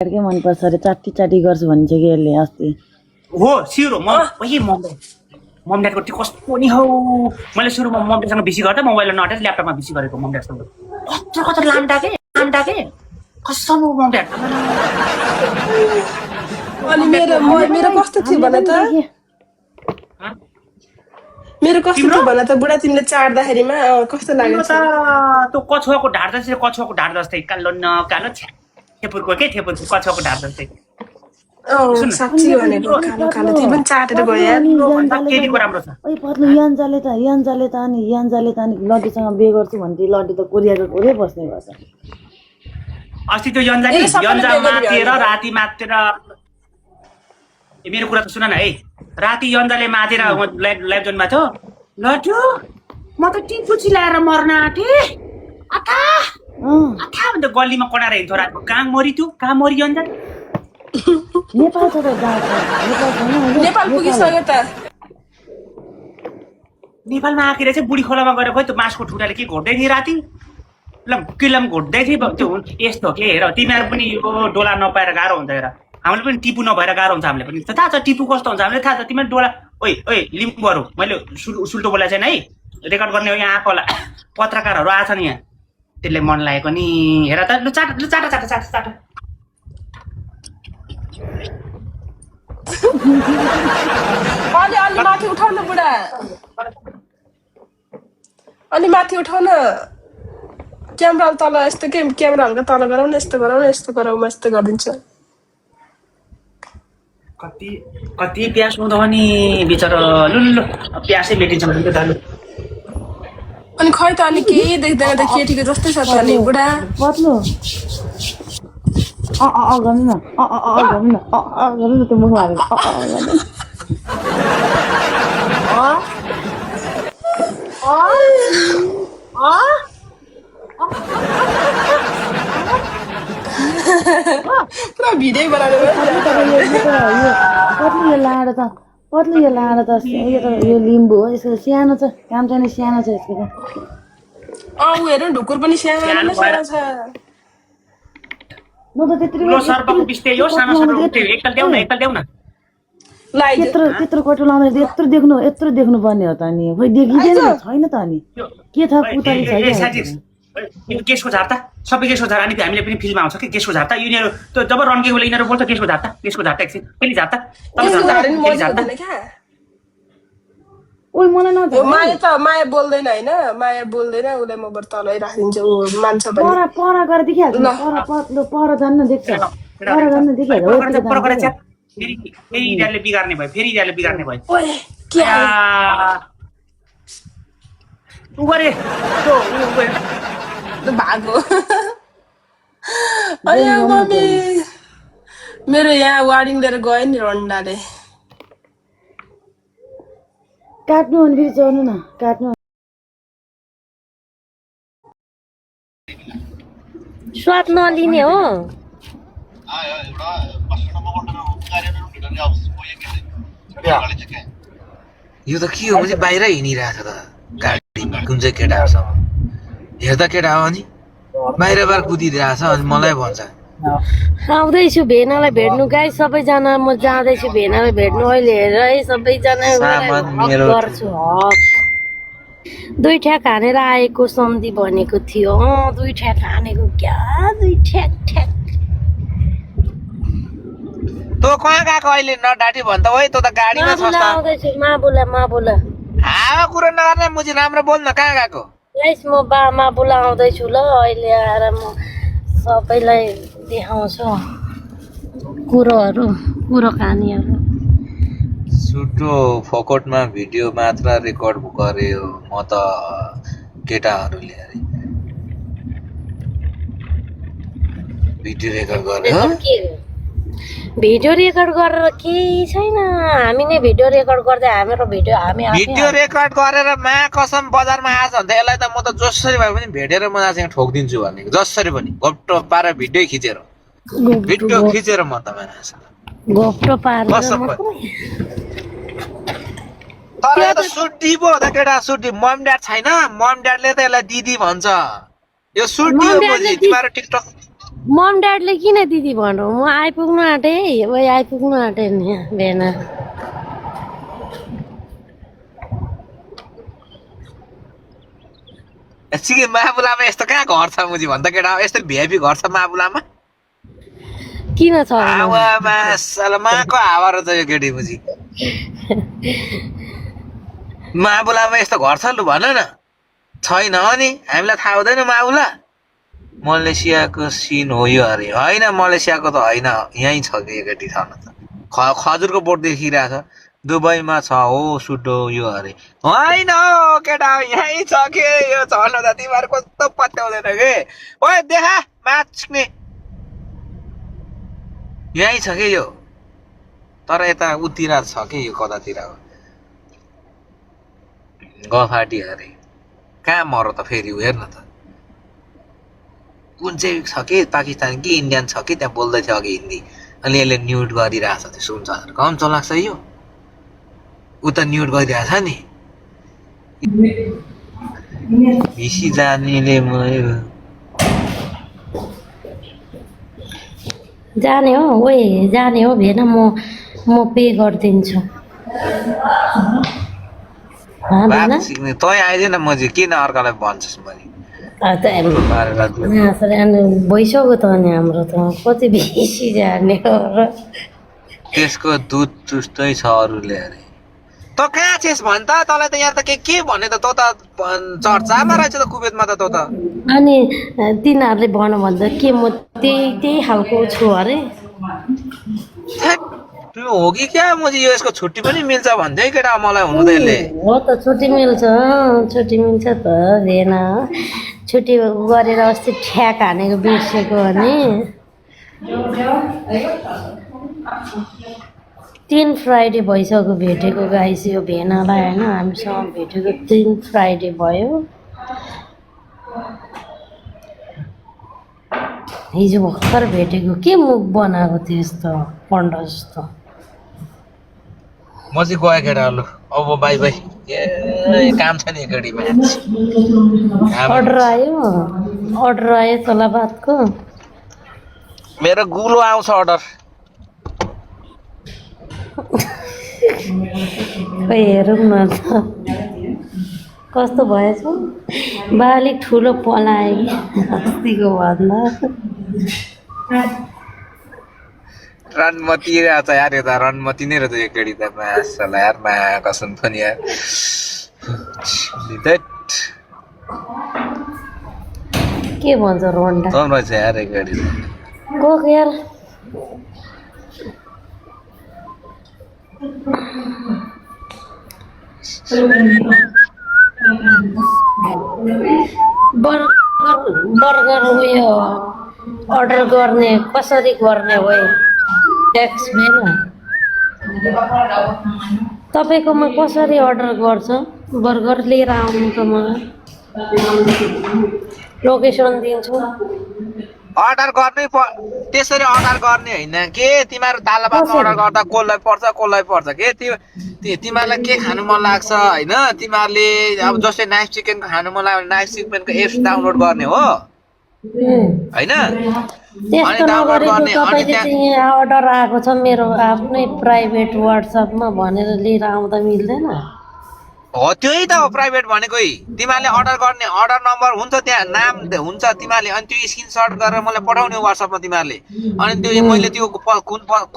के मनपर्छ अरे चाटी चाटी गर्छु भन्छ कि यसले अस्ति हो सिरो मम ड्याडको त्यो कस्तो नि हौ मैले सुरुमा मम ड्याडसँग बिसी गर्दा मोबाइलमा नअटेर ल्यापटपमा बिसी गरेको मम ड्याडसँग कत्रो लाम्डा के कसम मम ड्याड अनि मेरो कस्तो थियो भन त मेरो कस्तो थियो भन त बुढा तिमीले चाड्दाखेरिमा कस्तो लाग्यो त त्यो कछुवाको ढाड जस्तै कालो न कालो ठेपुरको कछुवाको ढाड जस्तै साँच्ची भनेको कालो कालो त्यो पनि चाटेर गयो यार केटीको राम्रो छ ओइ पत्लु यान्जाले त अनि लड्डीसँग बिहे गर्छु भन्थे लड्डी त कोरिया बस्ने गर्छ अस्ति त्यो यन्जा मातेर राति मातेर मेरो कुरा त सुन न है राति यन्जाले मातेर लाइभ जोनमा थियो लड्डु म त टिपु चिलाएर मर्न आँटे अथा भन्दा गल्लीमा कडाएर हिँड्थ्यो रातको कहाँ मरि यन्जा नेपाल छ त नेपाल पुगिसक्यो त नेपालमा आएर चाहिँ बुढी खोलामा गएर खोइ त्यो मासको ठुटाले के घोट्दै थिए राति किलम घोट्दै थिए त्यो यस्तो के हेर तिमीहरू पनि यो डोला नपाएर गाह्रो हुन्छ हेर हामीले पनि टिपु नभएर गाह्रो हुन्छ हामीले पनि थाहा छ टिपु कस्तो हुन्छ हामीले थाहा छ तिमीहरू डोला ओइ लिम्बुहरू मैले सुल्टो बोला छैन है रेकर्ड गर्ने यहाँ आएको होला पत्रकारहरू आएछन् यहाँ त्यसले मन लागेको नि हेर त चाट अलि माथि उठाउन बुढा अलि माथि उठाउन क्यामेरा तल यस्तो के क्यामेरा हल्का तल गराउन यस्तो गराउन यस्तो गराउँ यस्तो गरिदिन्छु कति प्यास हुँदो नि बिचरा लु प्यासै मेटिन्छ भने त दालु अनि खै त अनि केही देख्दैन त केटीको जस्तै छ त नि बुढा पत्लु गर्नु न त्यो मुख हालेको पुरा भिडियो बनाएर पत्लु यो लाएर त यो लिम्बू हो यसको सानो छ काम चाहिँ सानो छ यसको त ऊ हेर ढुकुर पनि सानो छ म त त्यत्रो सर्पको बिस्ते यो सानो एकल देऊ न त्यत्रो कटु लाउँदा यत्रो देख्नु पर्ने हो त अनि खोइ देखिँदैन छैन त अनि के थाहा पुतली छ केसको झार्ता सबै केसको झार अनि हामीले पनि फिल्ममा आउँछ कि केसको झार्ता यिनीहरू त्यो जब रन्केको यिनीहरू बोल्छ केसको झार्ता एकछिन फेरि झार्ता ओइ मलाई न माया बोल्दैन होइन माया बोल्दैन उसलाई म बरु तलै राखिदिन्छु ऊ मान्छ पर गरेर देखिहाल्छु पर जान्न देख्छ पर जान्न देखिहाल्छ फेरि यिनीहरूले बिगार्ने भयो भागो मेरो यहाँ वार्डिङ लिएर गयो नि रन्डाले काट्नु अनि फेरि चढ्नु न काट्नु स्वाद नलिने हो यो त के हो भने बाहिर हिँडिरहेछ त गाडी कुन चाहिँ केटाहरूसँग हेर्दा केटा हो नि बाहिर कुदिरहेछ अनि मलाई भन्छ आउँदैछु भेनालाई भेट्नु गाई सबैजना म जाँदैछु भेनालाई भेट्नु अहिले हेर है सबैजना गर्छु हक 2 ठ्याक हानेर आएको सम्धी भनेको थियो 2 ठ्याक हानेको क्या 2 ठ्याक तँ कहाँ गएको अहिले नडाटी भन्छ ओइ तँ त गाडीमा छस् त आउँदैछु मा बोला हावा कुरो नगर्ने मुजी राम्रो बोल्न कहाँ गएको गाइस म मा बोला आउँदैछु ल अहिले आएर म सबैलाई देखाउँछु कुरो कहानीहरू सुटो फोकटमा भिडियो मात्र रेकर्ड गर्यो म त केटाहरूले भिडियो रेकर्ड गर्यो भिडियो रेकर्ड गरेर केही छैन हामी नै भिडियो रेकर्ड गर्दै हाम्रो भिडियो रेकर्ड गरेर मा कसम बजारमा आछ भने त यसलाई त म त जसरी भए पनि भेटेर म आजसँग ठोकिदिन्छु भनेको जसरी पनि गप्टो पारेर भिडियो खिचेर म त गप्टो पारेर तर यो त सुटी पो हो त केटा सुटी मम ड्याड छैन मम ड्याडले त यसलाई दिदी भन्छ यो सुटी हो मोजी तिमीहरु टिकटक मम ड्याडले किन दिदी भन्नु म आइपुग्नु आँटे ओइ आइपुग्नु आँटे नि बिहान सिके महाबुलामा यस्तो कहाँ घर छ मुजी भन्दा केटा यस्तो भिआइपी घर छ महाबुलामा किन छ भने? हावामा सलमाको हावा रहेछ यो केटी मुजी महाबुलामा यस्तो घर छ लु भन न छैन अनि हामीलाई थाहा हुँदैन महाबुला मलेसियाको सिन हो यो अरे होइन मलेसियाको त होइन यहीँ छ कि यो केटी छ न त खजुरको बोट देखिरहेछ दुबईमा छ हो सुटो यो अरे होइन केटा यहीँ छ के यो छन त तिमीहरू कस्तो पत्याउँदैन के ओए देखा माच्ने यहीँ छ कि यो तर यता उतिर छ कि यो कतातिर हो गफाटी अरे कहाँ मर त फेरि हेर न त कुन चाहिँ छ कि पाकिस्तान कि इन्डियन छ कि त्यहाँ बोल्दै थियो अघि हिन्दी अनि यसले न्युट गरिरहेछ त्यो सुन्छ कम चलाक्छ यो ऊ त न्युट गरिरहेछ नि भिसी जानेले मेरो जाने हो ओए जाने हो भेन म पे गरिदिन्छु बात सिक्ने तँ आइदिएन म चाहिँ किन अर्कालाई भन्छस् मैले भइसक्यो त अनि हाम्रो त कति बेसी जाने हो र त्यसको दुध चुस्तै छ अरूले अरे त कहाँ छेस् भन् त तँलाई त यहाँ त के भने त तँ त चर्चामा रहेछ त कुवेतमा त तँ त अनि तिनीहरूले भन भन्दा के म त्यही खालको छु अरे त्यो हो कि क्या म चाहिँ यो यसको छुट्टी पनि मिल्छ भन्थ्यो है केटा मलाई हुनु त यसले हो त छुट्टी मिल्छ त भेन छुट्टी गरेर अस्ति ठ्याक हानेको बिर्सेको अनि 3 फ्राइडे भइसक्यो भेटेको गाइस यो भेनालाई होइन हामीसँग भेटेको 3 फ्राइडे भयो हिजो भर्खर भेटेको के मुख बनाएको थियो यस्तो पण्ड जस्तो म चाहिँ गएँ केटा लु अब बाई बाई ए काम छ नि गाडीमा अर्डर आयो तलाबादको मेरो गुलो आउँछ अर्डर खै हेरौँ न त कस्तो भएछ बालिक ठुलो पलाए अस्तिको भन्दा रणमती रहेछ यार यो त रणमती नै रहेछ यो केटी त मासला यार मा कसम पनि यार के भन्छ रोन्डा कम रहेछ यार यो केटी गएको यार बर्गर उयो अर्डर गर्ने कसरी गर्ने हो ट्याक्स भएन तपाईँकोमा कसरी अर्डर गर्छ बर्गर लिएर आउनु त मलाई लोकेसन दिन्छु अर्डर गर्नै त्यसरी अर्डर गर्ने होइन के तिमीहरू दालभातमा अर्डर गर्दा कसलाई पर्छ के तिमीहरूलाई के खानु मन लाग्छ होइन तिमीहरूले अब जस्तै नाइफ चिकनको खानु मन लाग्यो भने नाइफ चिकनको एप्स डाउनलोड गर्ने हो होइन त्यस्तो नगरेको तपाईँले चाहिँ यहाँ अर्डर आएको छ मेरो आफ्नै प्राइभेट वाट्सएपमा भनेर लिएर आउँदा मिल्दैन हो त्यही त हो प्राइभेट भनेको तिमीहरूले अर्डर गर्ने अर्डर नम्बर हुन्छ त्यहाँ नाम हुन्छ तिमीहरूले अनि त्यो स्क्रिनसट गरेर मलाई पठाउने वाट्सएपमा तिमीहरूले अनि त्यो मैले त्यो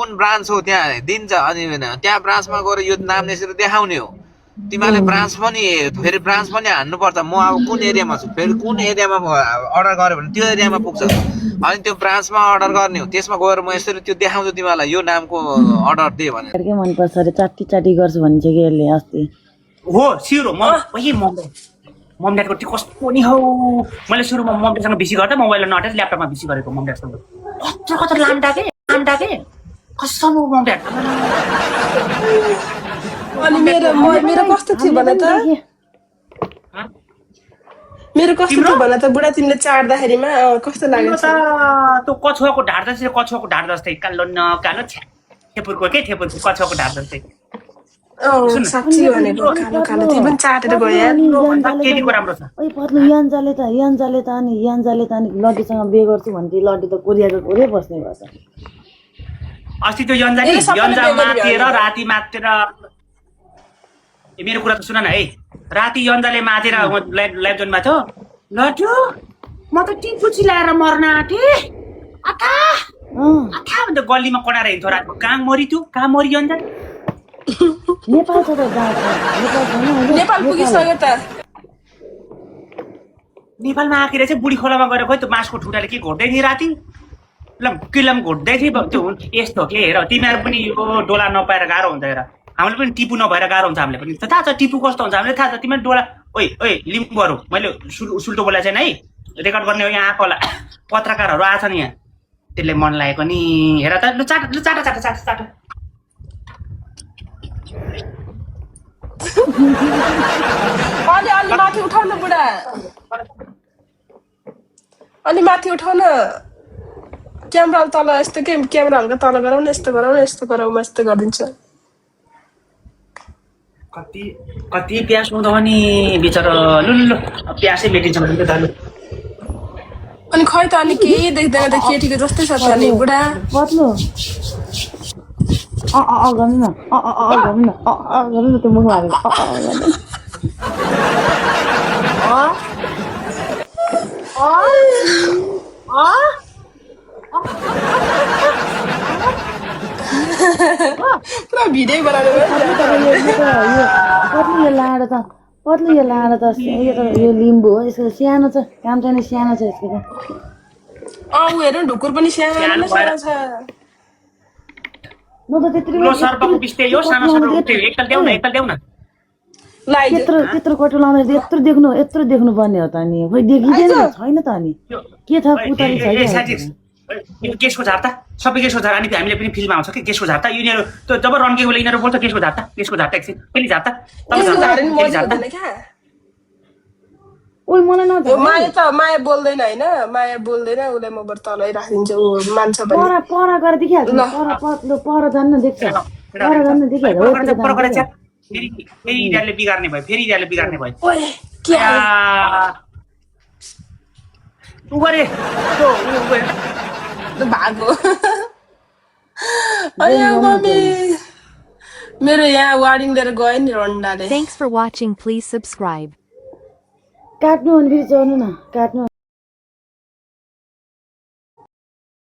कुन ब्रान्च हो त्यहाँ दिन्छ अनि त्यहाँ ब्रान्चमा गएर यो नाम यसरी देखाउने हो तिमीहरूले ब्रान्च पनि फेरि ब्रान्च पनि हान्नुपर्छ म अब कुन एरियामा छु फेरि कुन एरियामा अर्डर गऱ्यो भने त्यो एरियामा पुग्छ अनि त्यो ब्रान्चमा अर्डर गर्ने हो त्यसमा गएर म यसरी त्यो देखाउँछु तिमीहरूलाई यो नामको अर्डर दे भनेर के मनपर्छ अरे चाटी गर्छु भन्छ कि यसले अस्ति हो सिरो मम ड्याडको त्यो कस्तो नि हौ मैले सुरुमा मम ड्याडसँग बिसी गर्दा मोबाइलमा नटेर ल्यापटपमा बिसी गरेको मम ड्याडसँग कत्रो लाम्डा के कसम हो मम ड्याड अनि मेरो कस्तो थियो भने त मेरो कस्तो थियो भने त बुढा तिमीले चाड्दाखेरिमा कस्तो लाग्यो त्यो कछुवाको ढाड जस्तै कालो न कालो ठेपुरको कछुवाको ढाड जस्तै सुन न, साँच्ची भनेको कालो कालो त्यही पनि चाटेर गयो यार। केटीको राम्रो छ ओइ पत्लु यान्जाले त अनि लड्डीसँग बिहे गर्छु भन्थे लड्डी त कोरियाको कोरिया बस्ने भएछ। अस्ति त्यो यन्जा मातेर राति मातेर मेरो कुरा त सुन न है, राति यन्जाले मातेर लाइभ जोनमा थियो। लड्डु म त टिपु चिलाएर मर्न आँटेँ आथा आथा भन्दा गल्लीमा कडाएर हिँड्थ्यो रातको। कहाँ मरि त्यो, कहाँ मरि यन्जा? नेपाल छ त जहाँ छ, नेपाल छैन होइन? नेपाल पुगिसक्यो त। नेपालमा आएर चाहिँ बुढी खोलामा गएर खोइ त्यो बाँसको ठुटाले के घोट्दै थिएँ राति। किलम घोट्दै थिएँ त्यो यस्तो के हेर, तिमीहरू पनि यो डोला नपाएर गाह्रो हुन्छ हेर। हामीले पनि टिपु नभएर गाह्रो हुन्छ हामीले पनि। थाहा छ टिपु कस्तो हुन्छ हामीलाई थाहा छ। तिमीहरू डोला ओइ लिम्बूहरू मैले सुल्टो बोलेको छैन है, रेकर्ड गर्ने हो यहाँ आएकोला पत्रकारहरू आएको छन् यहाँ, त्यसले मन लागेको नि। हेर त लु चाट अलि माथि उठाउ न बुढा, अलि माथि उठाउ न। क्यामेरा तल यस्तो के क्यामेरा हल्का तल गराउ न, यस्तो गराउ न, यस्तो गराउ म यस्तो गरिदिन्छु। कति प्यास हुँदो नि बिचरा। लु प्यासै मेटिन्छ भने त लु। अनि खै त अनि केही देख्दैन त, केटीको जस्तै छ त नि बुढा। पत्लु गर्नु न गर्नु न त्यो मुखमा हालेर पुरा भिडियो बनाएर पत्लु यो लाएर त यो लिम्बू हो, यसको सानो छ, काम छैन, सानो छ यसको त। ऊ हेर्नु ढुकुर पनि सानो छ। म त ठुलो सर्पको बिस त्यही हो, सानो सर्पको त्यही। एकताल देऊ न त्यत्रो कटो लाउँदा यत्रो देख्नु पर्ने हो त नि, खोइ देखिँदैन छैन त अनि के थाहा पुतली छ यो केसको झार त सबै केसको झार। अनि हामीले पनि फिल्ममा आउँछ कि केसको झार त यिनीहरू त्यो जब रन्केको बेला यिनीहरू बोल्छ केसको झार त एकछिन फेरि झार त ओइ मलाई न माया त माया बोल्दैन होइन, माया बोल्दैन, उसलाई म बरु तलै राखिदिन्छु, ऊ मान्छ भने। पर गएर देखिहाल्छ पर जान्न देख्छ, पर जान्न देखिहाल्छ। फेरि यिनीहरूले बिगार्ने भयो। उ गरे भागो मेरो यहाँ वार्निङ लिएर गयो नि रन्डाले। Thanks for watching. Please subscribe. काट्नु अनि फेरि चढ्नु न, काट्नु।